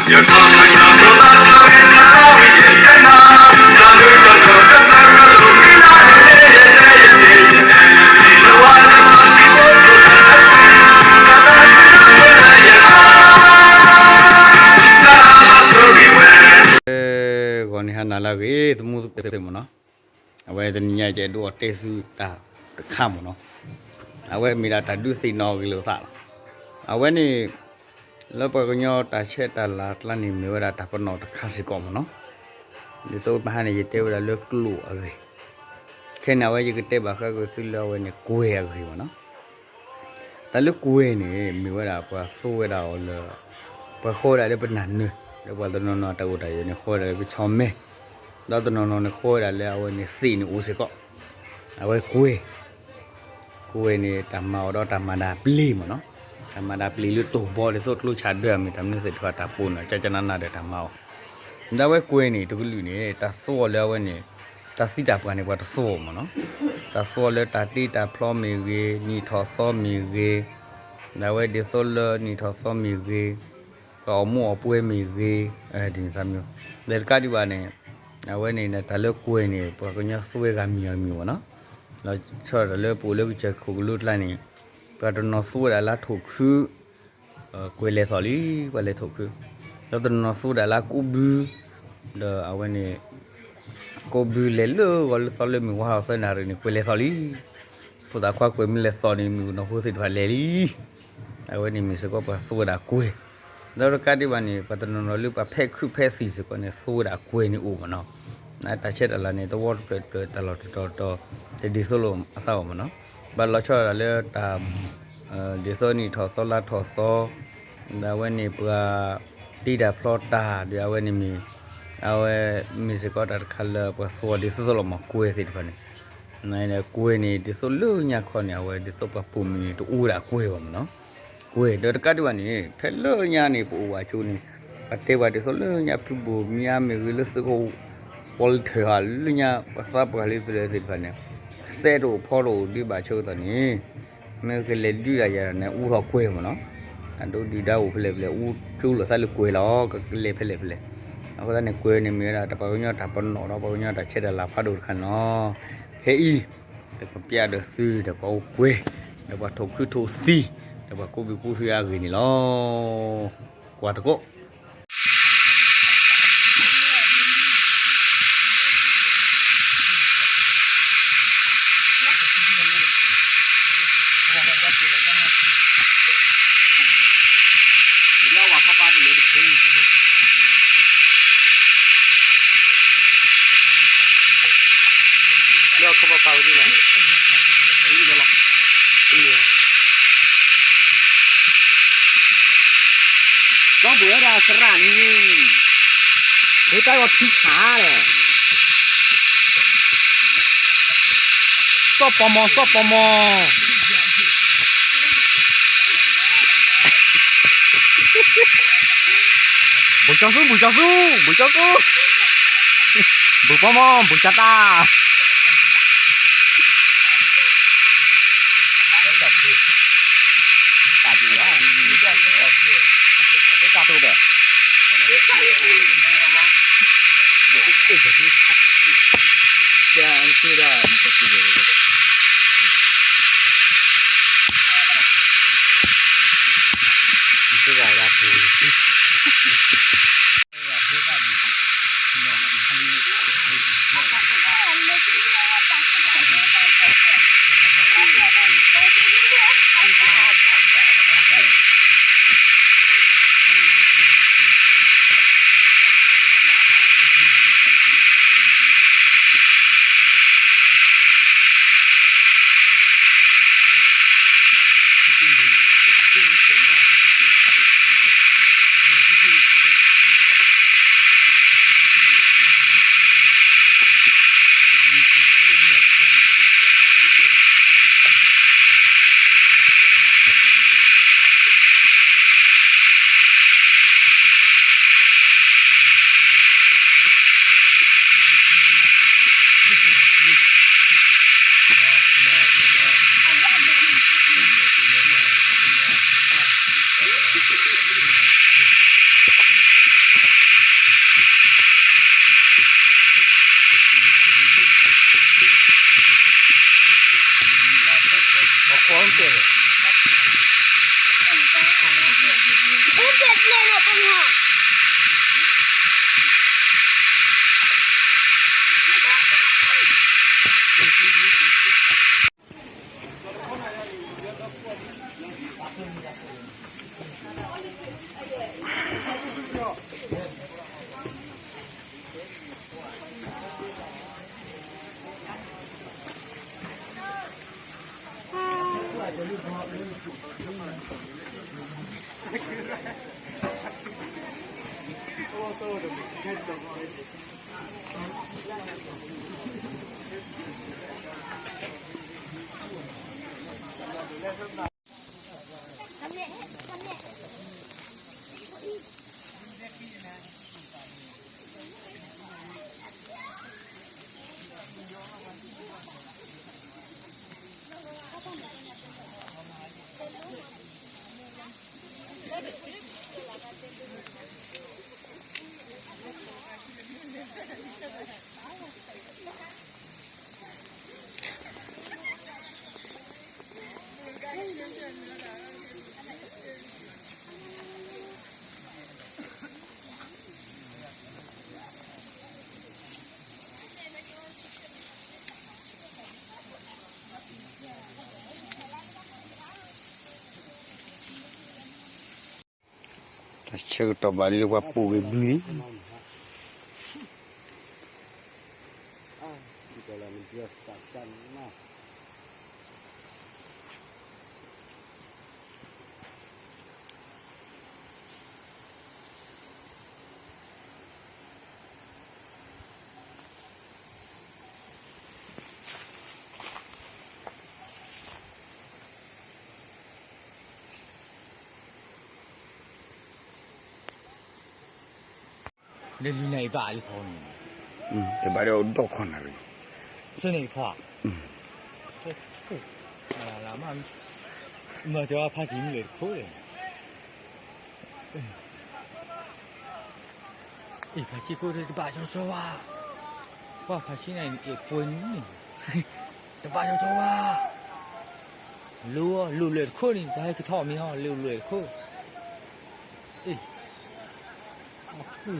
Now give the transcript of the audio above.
ဂီၤန့ၣ်ဟါနၤလၢအဂ့ၤ သမူသကိးသ့ၣ်မ့ၢ်နီၤ, အဝဲတနံၤညါယအဲၣ်ဒိးအီၣ်တဲသုတၢ်တခါမ့ၢ်နီၤ, အဝဲမ့ၢ်ဒၣ်တၢ်ဒုးသ့ၣ်နီၣ်ဂ့ၤလိာ်သးလီၤ. အဝဲန့ၣ် လၢပှၤကညီတၢ်ဆဲးတၢ်လၤအကျါန့ၣ် မ့ၢ်ဝဲဒၣ်တၢ်ပနီၣ်တခါစ့ၢ်ကီးမ့ၢ်နီၤ, ဒ်သိးပဟါန့ၣ် ယတဲဝဲဒၣ်လၢကျိာ်အဂ့ၢ်, ခဲန့ၣ် အဝဲယကတဲဘၣ်ဃးက့ၤသုလၢအဝဲန့ၣ် ကွဲၤအဂ့ၢ်မ့ၢ်နီၤ. တၢ်လၢကွဲၤန့ၣ် မ့ၢ်ဝဲဒၣ်ပှၤသိဝဲဒၣ်အီၤလၢ ပှၤဃီဝဲဒၣ်လၢပနၢ်နၢၤ, လၢပှၤတနီၤနီၤတၢ်အိၣ်တၢ်ယၢၤန့ၣ် ဃီဝဲဒၣ်လၢပဆီမဲ, ဒီးတနီၤနီၤန့ၣ် ဃီဝဲဒၣ်လၢအဝဲန့ၣ်သ့ၣ်န့ၣ်အိၣ်စ့ၢ်ကီး, အဝဲကွဲၤ ကွဲၤန့ၣ် တၢ်မၤအီၤဒီးတၢ်မၤဒၣ်ပျ့ၤမ့ၢ်နီၤ, တၢ်မၤဒၣ်ပျ့ၤလၢတိၢ်ဘီဒ်သိးကျိဆၣ်ဒၢအမ့ၢ်တၢ်မနုၤသ့ၣ်တဖၣ် တၢ်ပိာ်န့ၣ် ကကနၣ်နၣ်ဒီးတၢ်မၤအီၤ, ဒီးအဝဲကွဲၤန့ၣ် တကလုာ်န့ၣ် တၢ်သိအီၤလၢအဝဲန့ၣ် တၢ်သံတၢ်ပှၢ်န့ၣ် ပှၤတသိအီၤမ့ၢ်နီၤ, တၢ်သိအီၤလၢတၢ်တ့တၢ်ဖျီမ့ၢ်ဂ့ၤ, နံၣ်ထီၣ်သီမ့ၢ်ဂ့ၤ, ဒီးအဝဲဒ်သိးလၢနံၣ်ထီၣ်သီမ့ၢ်ဂ့ၤ, ပှၤအီၣ်မူအီၣ်ပွဲမ့ၢ်ဂ့ၤ, ဒ်န့ၣ်စၢ်မ့ၢ်, ဒီးတကးဒံးဘၣ်န့ၣ် အဝဲန့ၣ် တၢ်လၢကွဲၤန့ၣ် ပှၤကညီသိဝဲဂၤမံၤဂၤမံၤမ့ၢ်နီၤ, လီၤဆီဒၣ်တၢ်လၢပအိၣ်လၢကစၢၢ်ခိၣ်ကလိကျါန့ၣ် ပှၤတနီၤသိဝဲဒၣ်လၢထိၣ်ခု ကွဲၤလဲၤသီၣ်လံ, ပှၤလဲၤထိၣ်ခု, ဒီးတနီၤသိဝဲဒၣ်လၢကိးဘု, ဒီးအဝဲန့ၣ် ကိးဘုလဲၤလၢဂီၤလၢသီလၢမုၢ်ဝါထီၣ်သၢနၣ်ရံၣ်န့ၣ် ကွဲၤလဲၤသီၣ်လံ, ဖိသၣ်ခွါကွဲၤမ့ၢ်လဲၤသီၣ်န့ၣ် မုၣ်ကနီၤဖိသ့ၣ်တဖၣ်လဲၤလံ, အဝဲန့ၣ်မ့ၢ်စ့ၢ်ကီးပှၤသိဝဲဒၣ်ကွဲၤ, ဒီးတကးဒံးဘၣ်န့ၣ် ပှၤတနီၤနီၤလၢပှၤဖဲခုၣ်ဖဲသံၣ်စ့ၢ်ကီးန့ၣ် သိဝဲဒၣ်ကွဲၤန့ၣ်အိၣ်မ့ၢ်နီၤ, တၢ်ဆဲးတၢ်လၤန့ၣ် တဝီတဖျၢၣ်တဖျၢၣ်တၢ်လီၢ်တတီၤတီၤ တဒ်သိးလိာ်အသးဘၣ်မ့ၢ်နီၤ, ဘၣ်လီၤဆီဒၣ်တၢ်လၢတၢ် ဒ်သိးနံၣ်ထီၣ်သီလါထီၣ်သီ, ဒီးအဝဲန့ၣ်ပှၤတ့တၢ်ဖျီတၢ် ဒီးအဝဲန့ၣ်မ့ၢ်, အဝဲမ့ၢ်စ့ၢ်ကီးတၢ်တခါလၢပှၤသိအီၤဒ်သိးသိးလီၤမ့ၢ်ကွဲၤသ့ၣ်တဖၣ်န့ၣ်, ကွဲၤန့ၣ် ဒ်သိးလၢညါခီန့ၣ် အဝဲဒ်သိးပှၤပိာ်မုၣ်န့ၣ် တအိၣ်ဝဲဒၣ်ကွဲၤဘၣ်မ့ၢ်နီၤ, ကွဲၤ ဒီးတကးဒံးဘၣ်န့ၣ် ဖဲလၢညါန့ၣ် ပအိၣ်ဝဲအကၠိန့ၣ် ပတဲပှၤဒ်သိးလၢညါဖုဘိၣ်မၠါမ့ၢ်ဂ့ၤ လၢသုးခိၣ် ပီလၢထၢၣ်ဧါ လၢညါ ပှၤသးပှၢ်လၢပလဲၤသ့ၣ်တဖၣ်န့ၣ် စဲတအိၣ်ဖီတအိၣ်ဒံးဘၣ်ဆၢကတီၢ်န့ၣ် မ့ၢ်ကလဲၤဒုးဒၣ်ယၤန့ၣ် အူထီၣ်ကွဲၤမ့ၢ်နီၤ, အဒိဒုၣ်ဒါအိၣ်ဖဲလဲၣ်ဖဲလဲၣ် အူကၠိလိာ်သးလၢကွဲၤလီၤ ကလဲၤဖဲလဲၣ်ဖဲလဲၣ်, အဃိသတးန့ၣ် ကွဲၤန့ၣ်မ့ၢ်ဝဲဒၣ် တၢ်ပှၤကညီတၢ်ပနီၣ်ဒီး ပှၤကညီတၢ်ဆဲးတၢ်လၤဖးဒိၣ်တခါန့ၣ်လီၤ, ခဲအံၤ ပကပျးဒီးသု ဒီးပှၤအိၣ်ကွဲၤ ဒီးပှၤထိၣ်ခုထိၣ်သံ ဒီးပှၤကိးဘုကိးဟုအဂ့ၢ်န့ၣ်လီၤ, ကွၢ်သကိး ကီၢ်ပူၤဝဲဒၣ်သရၣ်န့ၣ် ဒိတၢ်ဂီၤထံဆးဒီး စီၣ်ပီမီၤ စီၣ်ပီမီၤ ဘူးကၠီဆူ ဘူးကၠီဆူ ဘူးကၠီဆူ ဘူးပီမီၤ ဘူးကၠီတၢ် တၢ်တူၢ်ဘၣ် တၢ်ဆၢကတီၢ်ဘၣ်လၢပှၤပိာ်က့ၤဘုန့ၣ် လၢလံနၤအံၤဘၣ်လံခီန့ၣ်, အဘၣ်ဒီးအိၣ်ဒီးခီနၤရံၣ်, ဆၢန့ၣ်တခီ, မၤတဲဖါတံၢ်မ့ၢ်လၢတခိၣ်လဲၣ်, အ့ၣ် ဖါဆံခိၣ်တဘၣ်ကၠီကၠီဘၣ်, ပှၤဖါဆံန့ၣ်အ့ၣ်ပှဲၤန့ၣ်, တဘၣ်ကၠီကၠီဘၣ်, လိၣ်လိၣ်လွဲၢ်တခိၣ်န့ၣ် တၢ်ဟဲကထီၣ်မ့ၢ်ဟီ လိၣ်လွဲၢ်တခိၣ်, အ့ၣ်, အဃိ